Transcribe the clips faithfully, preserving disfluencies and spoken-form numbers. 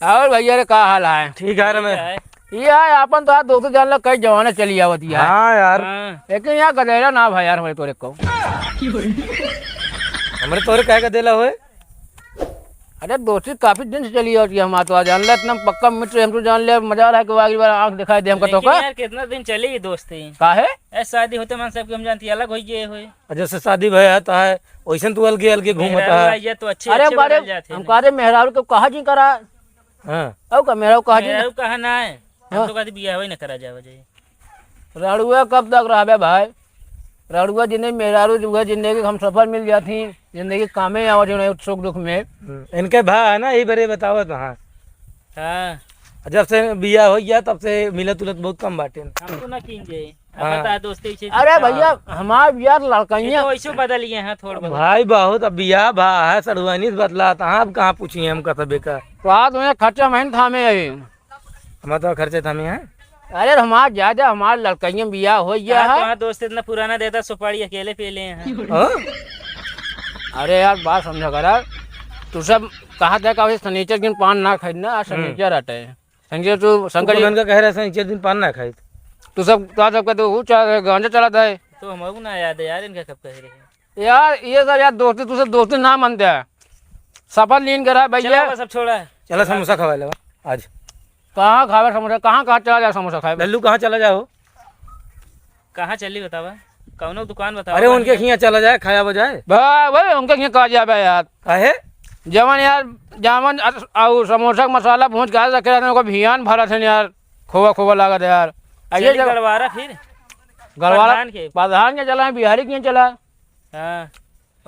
और भैया रे, का हाल है? ठीक है रे, मैं ठीक है। ये है, अपन तो आज दोस्तों जान ला, कई जमाने चली आवत है। हाँ यार। हाँ। लेकिन यार, गदेला ना भाई यार, हमरे तोरे को। हमरे तोरे काहे गदेला होए? अरे, दोस्ती काफी दिन से चली आवत है हमार तो, आज जान ला, इतना पक्का मित्र हम तो जान ले, मजा आ रहा है कि अगली बार आँख दिखाई दे हमका तो लेकिन का। यार, कितना दिन चली ये दोस्ती? काहे? ए, शादी होते मन सबके हम जानती अलग हो गए हुए। और जब से शादी भया है, तो है, वैसे तू अलगे अलगे घूमत मेहरारू है। आई है तो अच्छे, अरे अच्छे बारे, बदल जाते हम हैं। कहा रे मेहरारू को कहा जी करा। हाँ। और का मेहरारू कहा जी? मेहरारू कहा ना है। हम हाँ। तो कहते बियाह ही ना करा जावे जाए। रड़ुआ कब तक रहबे भाई? रड़ुआ जिंदगी, मेहरारू जुआ जिंदगी हम सफल मिल जाती, जिंदगी कामे आवे जो नहीं सुख दुख में। हम्म, इनके भा है ना, यही बरे बतावत हाँ। हाँ। जब से बियाह हो गया, तब से मिलत उलत बहुत कम बाटे। हमको ना कीन जाए। हाँ। पता है दोस्ती से अरे हाँ। भैया, हमार यार ये लड़कइया तो वैसे बदल गए हैं थोड़ा बहुत। भाई बहुत, अब बियाह भा है, सड़ुआनी से बतलात, हाँ, अब कहाँ पूछिए हम कसबे का। तो आज उन्हें खर्चा महीन थामे है। हमार तो खर्चे थामे हैं। अरे हमार ज्यादा, हमार लड़कइया बियाह हो गया हाँ, है। तो हाँ दोस्त इतना पुराना देता, सुपारी अकेले पी ले हैं। हाँ? अरे यार, बात समझा करा, तू सब कहा था का सनीचर दिन पान ना खाई ना, आज हम्म। सनीचर हटे। संजय, तू शंकर जी उनका कह रहे हैं, "सनीचर दिन पान ना खाई।" तू सब, तो सबका तो वो चला, गांजा चलाता है। तो हमको ना याद है यार, इनका कब कह रहे हैं। यार, ये सब यार दोस्ती, तू सब दोस्ती ना मानते हैं। सफल नींद करा भैया। चला, वो सब छोड़ा। चला, समोसा खवा लेवा आज। कहाँ खावे समोसा? कहाँ, कहाँ चला जाए समोसा खाए? लल्लू, कहाँ चला जाओ? कहाँ चली बतावा? कौनो दुकान बतावा, अरे, बढ़िया। उनके खियाँ चला जाए, खाया बजाए। बा-, भाई, उनके खियाँ कहा जाबे यार। काहे? जवन यार, जावन अस-, आउ समोसा के मसाला भूंज के आज रखे रहते हैं, ओकर भियान भरत है यार, खोवा खोवा लागत है यार। आ ये चली जब गड़वारा फिर? गड़वारा प्रधान के। प्रधान के चला, बिहारी के चला। हाँ।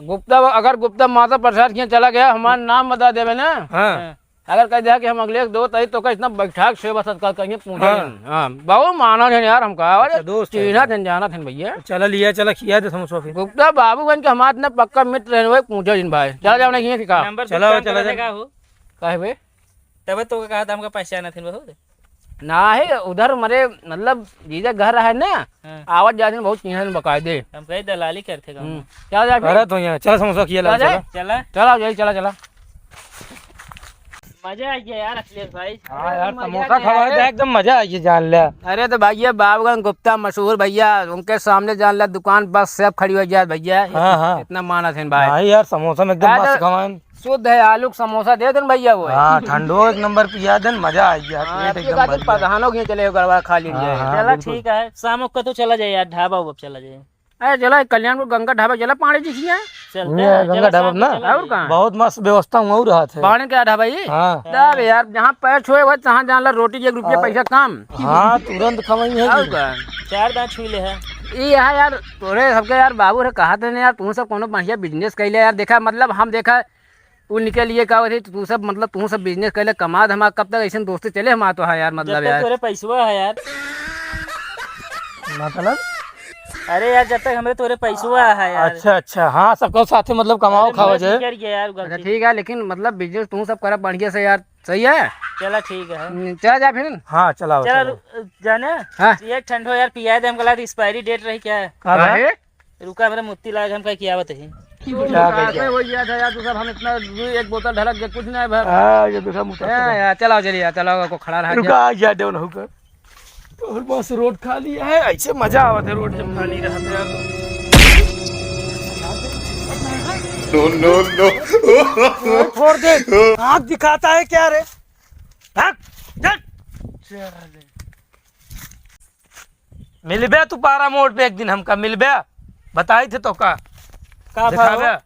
गुप्ता, अगर गुप्ता माता प्रसाद के चला गया, हमारा नाम बता देवे ना। हाँ। हाँ। अगर कह दिया कि हम अगले दो तारीख तो का इतना बैठा के सेवा सत्कार करेंगे, पूछे हाँ। नहीं। हाँ, बहुत माना है यार हमका। अरे, अच्छा, दोस्त है चीन्हा यार। थे, जाना थे भैया। चला लिया, चला खिया दे समोसा फिर। गुप्ता बाबू बन के हमारे इतना पक्का मित्र है, वही पूछे जिन भाई। चला जाओ, नहीं है कि का? नंबर चला, कुछ काम चला, करे चला। का हो? काहे बे? तबे तो कहा था हमका पहचाना थे बहुत। ना है, उधर मरे, मतलब, जीजा घर रहे ना, हाँ। आवत जात में बहुत चीन्हा बकायदे। हम कहे दलाली करते गाँव हम्म। में। चला जाए फिर। अरे तो यहाँ, चला समोसा खिया ला, चला जाए? चला। चला। चला, यही चला, चला। मजा आ गया यार अखिलेश भाई। हाँ यार, मजा समोसा आ गया खवाए है। तो एकदम मजा आ गया, जान ले। अरे तो भैया, बाबूगंज गुप्ता मशहूर भैया, उनके सामने जान ले दुकान बस सब खड़ी हो जाए भैया। हाँ, हाँ। इतना मानत है भाई। हाँ यार, समोसा में एकदम अरे मस्त तो खवाएन। शुद्ध है, आलू के समोसा दे देन भैया वो। हाँ, ठंडो एक नंबर पिया देन, मजा आ गया, हाँ, पेट आपके एकदम खातिर भर गया। प्रधानो के चले गड़बड़ा खा लीजिए। हाँ, हाँ, चला बिल्कुल। ठीक है, शाम को तो चला जाए यार, ढाबा उबा चला जाए। अरे चला, कल्याणपुर गंगा ढाबा चला, पांडे जी खिया। चलते ये हैं, गंगा चला ढाबा शाम को ना? चला और जाए। कहाँ? बहुत मस्त व्यवस्था हुआ रहत है। पांडे क्या ढाबा ये? हाँ। तब यार, जहाँ पैर छुए हुए, तहाँ जान ला, रोटी एक रुपया हाँ। पैसा कम। हाँ, तुरंत खवाई है और जी। का? चार दांत छुई ले है। ई है यार, तोरे सबके यार बाबू रे कहा थे ना यार, तू सब कोनो बढ़िया business कैले यार, देखा मतलब हम देखा उ निकल लिए का होते, तू सब, मतलब, तू सब business कर ले, कमा धमा, कब तक ऐसे दोस्ती चले हमार तो है यार, मतलब जब तक यार। तोरे पैसवा है यार। मतलब? अरे यार, जब तक हमरे तोरे पैसवा है यार। अच्छा, अच्छा, हाँ, सबको साथे, मतलब, कमाओ, अरे, खाओ business जे। निकल गया यार, अच्छा, गलती। ठीक है, लेकिन, मतलब, business तू सब करा बढ़िया से यार, सही है? चला, ठीक है। हम्म, चला जा फिर। हाँ, चलाओ, चला, चलाओ। रु-, जाने? हाँ। ये ठंडो यार, पिया दे, हमको लगा expiry date रही क्या है? का बा? काहे? रुका, हमरा मुत्ती लाग, हम कहीं की आवत ही। क्या कह काफे गया? हो गया था यार, तू सब हम इतना दू एक बोतल ढलक के कुछ नहीं भर। हाँ, ये दूसरा मुत्ता हाँ चला। यार, चलाओ, चलिए यार, चलाओ, को खड़ा रहा रुका, गया। आ गया, down होकर। और बस road खाली है, ऐसे मजा आवत है road जब खाली रहत है यार तो। No, no, no। छोड़ दे, आँख दिखाता है क्या रे? भाग, चल। चले। मिलबे तू पारा मोड़ पे एक दिन हमका, मिलबे, बताई थे तो का। का दिखाबे। भाव?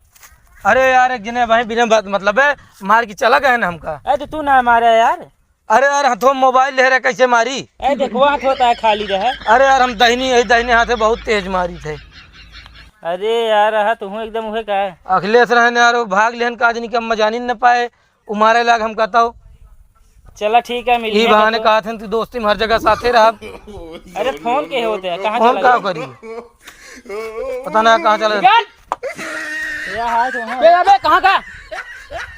अरे यार, एक जने भाई बिना बात मतलब है, मार के चला गए ना हमका। अरे तो तू ना मारे यार। अरे यार, हथवा में mobile ले रहे, कैसे मारी? ए, देखो, हाथ होता है खाली रहे। अरे यार, हम दहिनी, यही दहिने हाथे बहुत तेज मारी थे। अरे यार, रहा तू एकदम उहे का है? अखिलेश रहने यार, वो भाग लेहन का आदमी के हम जानी न पाए। उ मारे लाग हम कहता हो। चला ठीक है, मिलिए ई बहाने तो। कहत हन, तू दोस्ती में हर जगह साथे रह। अरे फोन के होते हैं, कहाँ फोन चला का गया? करी? पता ना कहाँ चला गया। ये हाथ वहाँ। बे, अबे, कहाँ का?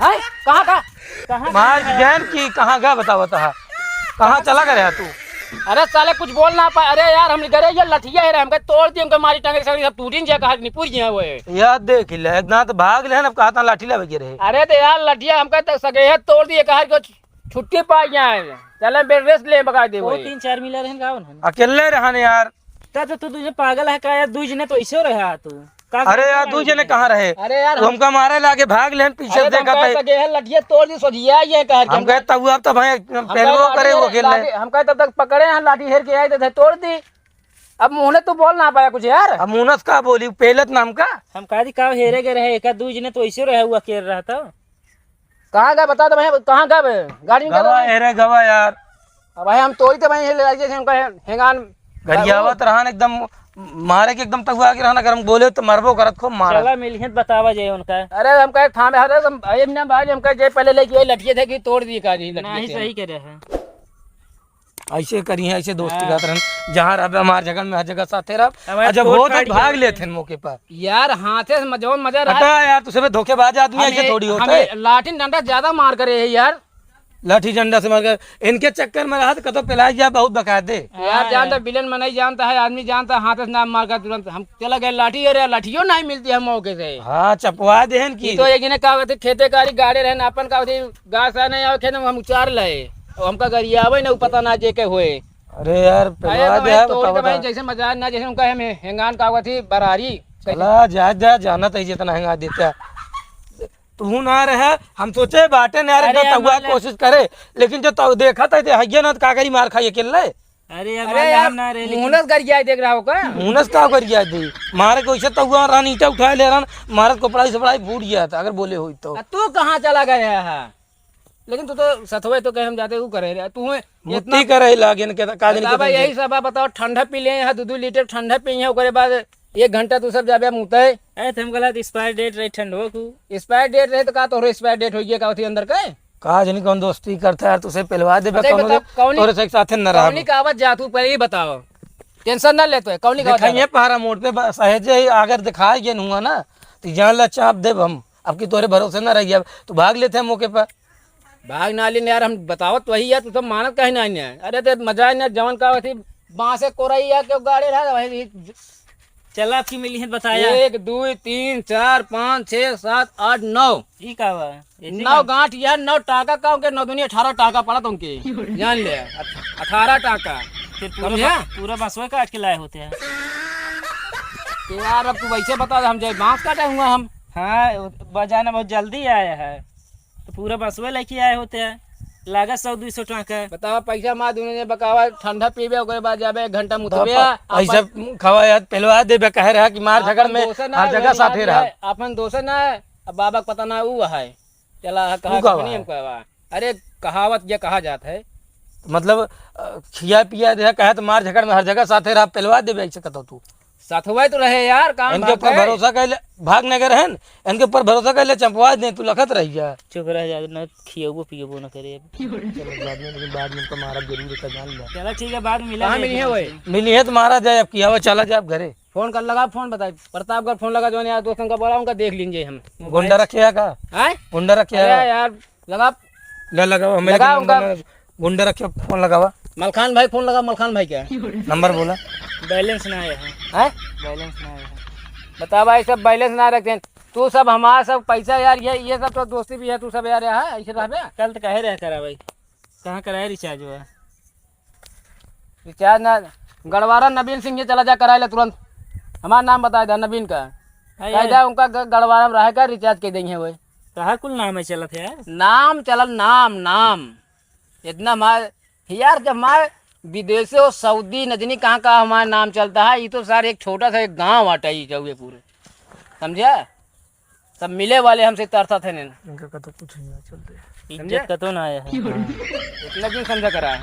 हैं? कहाँ का? कहाँ मार का? की बहन की कहाँ गया बतावा तहा? कहाँ चला गया तू? अरे साले कुछ बोल ना पाए। अरे यार, हम करे ये लठिया है रे, हमके तोड़ दिए, हमके मारी टंगे सगड़ी सब टूटिन जे कहा निपुर जे वो है। यार देख ले, ना तो भाग ले, अब कहा था लाठी लावे के रहे। अरे तो यार लठिया हमके तो सगे है तोड़ दिए, कहा को छुट्टी पाइ जाए, चले bed rest ले बगा दे दो भाई। तीन चार मिला रहन का उन्हन? अकेले रहन यार। तब तो तू तुझे पागल है का यार, दुइ जने तो ऐसे रहा तू। का अरे यार, दुइ जने कहाँ रहे? अरे यार, वो हम हमका मारे लागे, भाग लेन, पीछे अरे, से तो हम देखा कहे था। सके है, लठिया तोड़ दी, सोझिया ये कह के हम कहे, "तब अब तो भाई हम पहलवो कहे, करे, वो लाठी, अखेले।" हम कहे, "तब तक पकड़े हैं, लाठी हेर के आए थे, तोड़ दी।" अब मुँह ने तू बोल ना पाया कुछ यार। अब मुँह ने का बोली, पहले तो नाम का। हम कहा दी, का हेरे गए रहे, एक दुइ जने तो ऐसे रहे, हुआ के रहा था। कहाँ गए बता दो भाई, कहाँ गए बे? गाड़ी में गवा गए? अरे गवा यार। अब भाई हम तोड़ी तो भाई ले जाइए, हमका हेंगान गरियावत रहन एकदम, मारे के एकदम तगुआ के रहन, अगर हम बोले तो मरबो करत खूब मारा। चला मिलिहैं तो बतावा जाए उनका। अरे हम कहे थामे, अरे हम, अरे ना भाई हम कहे जे पहले लेके आई लठिए थे कि तोड़ दिए का जी लठिए नहीं, थे। सही कह रहे हैं। ऐसे करी है, ऐसे दोस्ती हाँ। करत रहन, जहाँ रहबे हमार जगह में हर जगह साथे रहब। हमारे और जब कोट होत है फाड़ भाग के लेते हैं मौके पर। यार हाथे से म-, जौन मजा रहा। हटा यार, तू सबे धोखेबाज आदमी, हम ऐसे ये, थोड़ी होता हम है। ये लाठी डंडा ज्यादा मार करे है यार। लाठी डंडा से मार कर इनके चक्कर में रहा तो कतो पिलाई जा बहुत बकायदे। यार हाँ जानता यार। विलेन मनई जानता है, आदमी जानता है, हाथ से नाम मार कर तुरंत हम चला गए लाठी, अरे लाठियो नहीं मिलती है मौके से। हाँ, चपवा देहन की। ई तो एक जने का होते खेते कारी गाड़े रहन, अपन का होते गाय सा नहीं आवे खेत में हम उचार लाए। और हमका गरियावे ना, उ पता ना जे के होए। अरे यार, अरे पिलवा तो दे भाई, यार, तोड़ बताओ दे भाई, बता। जैसे मजा ना, जैसे उनका हम हेंगान का होती बरारी। चला, जा, जा, जाना तो जितना हेंगा देता। तू ना रहे, हम सोचे बाटे ना यार, अरे एकदम यार, तगुआ मान ले। कोशिश करे, लेकिन जो तू देखा था, हइये ना, तो का करी, मार खाई अकेले। अरे यार, अरे मान ले, यार, हम ना रहे, लेकिन मुहनस गरिया देख रहा हो का? मुहनस का गरिया दे? मारे को इसे तगुआ रहन, ईंटा उठा ले रहन, मारत को पढ़ाई से पढ़ाई फूट गया था, अगर बोले होई तो। आ, तू कहाँ चला गया है? लेकिन तू तो सथवे तो कहे हम जाते, ऊ करे रे, तू है मुट्ठी इतना करे लागे इनके, तो का दिन बता के भाई, दिन यही सब है, बताओ, ठंडा पी ले, यहाँ दो दो लीटर ठंडा पी है, ओकरे बाद एक घंटा तू सब जाबे मुते। अरे, तुम गलत, expire date रहे ठंडो को। Expire date रहे तो का तोहरे expire date होइए का होती अंदर के? का जानी कौन दोस्ती करता है, तुसे पिलवा देबे अच्छा, कौनो बता, दे, कौनी, तोरे से एक साथे न रहब। कौनी का आवत जा तू पहले ही बताओ। Tension ना ले तो है, कौनी का आवत देखा जा? ये पहाड़ा मोड़ पे बस है जे अगर दिखाए गए हुआ ना, तो जान ला चाप देब हम। अब की तोरे भरोसे ना रह गया, तू भाग लेते हैं मौके पर। भाग ना लेने यार, हम बतावत वही यार, तू सब मानत काहे ना है? अरे ते मजा है ना, जवन का होती बांसे कोरई या के गाड़े रहा वही। चला, आपकी मिली है, बताया। एक, दुई, तीन, चार, पाँच, छः, सात, आठ, नौ। ई का बा? ऐसे नौ का? गांठ यार, नौ टाका का, उनके नौ दूनी अठारह टाका पड़ा तुमके। जान ले, अठ-, अठारह टाका। फिर पूरा समझे? बा-, पूरा बसवे काट के लाए होते हैं। तो यार, अब तू वैसे बता, हम जाए बांस काटे हुआ हम। हाँ, बजाना बहुत जल्दी आया है। तो पूरा बसवे लेके आए होते हैं, लागत सौ दुई सौ टाका। बतावा, पैसा मार दूने ने बकावा, ठंडा पीबे, ओकरे बाद जाबे एक घंटा मुतबे, बापा, अपन ऐसा खावा यार, पहलवा देबे, कहे रहा कि मार अपन झगड़ में दोस्त ना हर है, जगह वही साथे याद रहा। है, अपन दोस्त ना है, अब बाबा के पता ना ऊ है। चला, कहा ऊ का कहानी है? हम कहवा। अरे, कहावत ये कहा जात है। मतलब, अ, खिया पिया दे, कहे तो मार झगड़ में हर जगह साथे रहा, पहलवा देबे, ऐसे कहता तू। सथवा तो रहे यार, काम इनके भाग ऊपर है। भरोसा कैले, भाग न गए रहन, इनके ऊपर भरोसा कैले, चंपवा दे, तू लखत रह जा। चुप रह जा, न खियबो पियबो न करे। चलो, बाद में, लेकिन बाद में उनको मारा जरूर है, जान ले। चलो ठीक है, बाद में मिला कहाँ जाए मिली है भाई? मिली है तो मारा जाए, अब किया हुआ चला जाए अब घरे। फोन कर लगा, फोन बताए, प्रतापगढ़ फोन लगा, जो यार दोस्तन का बोला, उनका देख लीजिए हम। गुंडा रखे है का? हैं? गुंडा रखे अरे है? यार, लगा। ले लगाओ, हमें लगा लेकिन उनका। नंबर में गुंडा रखे, फोन लगावा। मलखान भाई, फोन लगा, मलखान भाई क्या? नंबर बोला। Balance ना आया है। हैं? Balance ना आया है। बता भाई, सब balance ना रखते हैं। तू सब हमारा सब पैसा यार, ये, ये सब तो दोस्ती भी है, तू सब यार यहाँ ऐसे रहबे? कल तो कहे रह करा भाई, कहाँ कराए recharge हुआ? Recharge ना, गड़वारा नवीन सिंह ये चला जा कराए ले तुरंत। हमारा नाम बता दे नवीन का। हाँ कह यार। दे उनका ग-, गड़वारा में रहे का recharge के देंगे वो। कहाँ कुल नाम है चलत है यार? नाम चलल, नाम, नाम। इतना हमारे, यार, जब हमारे विदेशों, सऊदी, न जानी कहाँ, कहाँ हमारा नाम चलता है, ये तो सारे एक छोटा सा एक गाँव आटा ही जाऊए पूरे, समझा? सब मिले वाले हमसे तरसा थे ने। इनका कतो कुछ नहीं है, चलते हैं। इज्जत समझे? कतो ना आया है। इतना क्यों समझा करा है?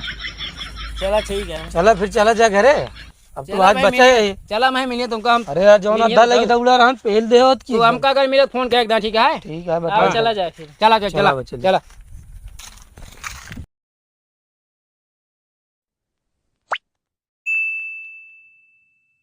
चला, ठीक है। चला, फिर चला जा घरे। अब तो चला आज भाई, बचा मिलिए। है। चला, मैं मिलिए तुमको हम। अरे यार, जौन मिलिए अद्धा तो लगी दौड़ा रहन, पेल दे होत की तू एकदम। हमका अगर मिले, फोन कर एक दां, ठीक है? ठीक है, आओ, बता। चला जाए फिर। चला, चला, चला, चला। बच्चे, चला।